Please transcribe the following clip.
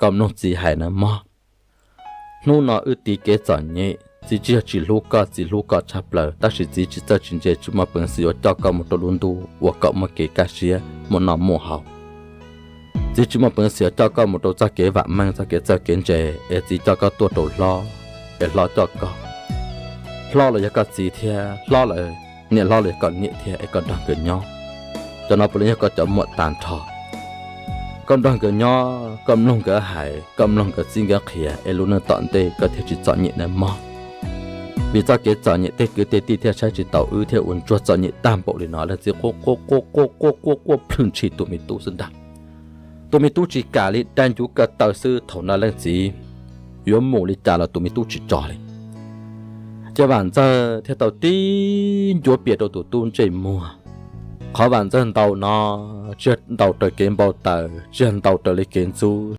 koj mloog txiv hais nawb mog. Hnub no wb tiv kev txom nyem, txiv tsis yog tsis hlub koj, txiv hlub koj tshaj plaws, tab sis txiv tsis txawj tsis ntse, tsis muaj peev xwm yuav coj koj mus rau lub ntuj uas kom muaj kev kaj siab, muaj noj muaj haus. Txiv tsis muaj peev xwm yuav coj koj mus rau txoj kev vam meej, txoj kev txawj kev ntse, es txiv coj koj tuaj rau hlob, es hlob coj koj. Hlob los yog koj txiv thiab, hlob los, niam hlob los yog koj niam thiab, es koj nrog nkawd nyob. Cov no puav leej yog koj cov muam tag nrho. Koj nrog nkawd nyob, koj mloog nkawd hais, koj mloog nkawd txib nkawd qhia, es lub neej tom ntej koj thiaj tsis txom nyem nawb mog. Vim txoj kev txom nyem tej kwv tej tij thiaj saib tsis taus wb thiaj ua ntsuag txom nyem tag npaum li no. Leej txiv quaj quaj quaj quaj quaj quaj quaj plhws ntshis tus me tub xwb ntag. Tus me tub tsis kam li, dai ncuv ko taw xwb. Thaum no leej txiv yuav mus li cas los tus me tub tsis tso li. Ces Vam Ntxawg thiaj tau tib ncuav pias rau tus tub ntsej muag. Qhov Vam Ntxawg ntaus no tsis yog ntaus raws kev npau taws, tsis yog ntaus raws li kev ntxub,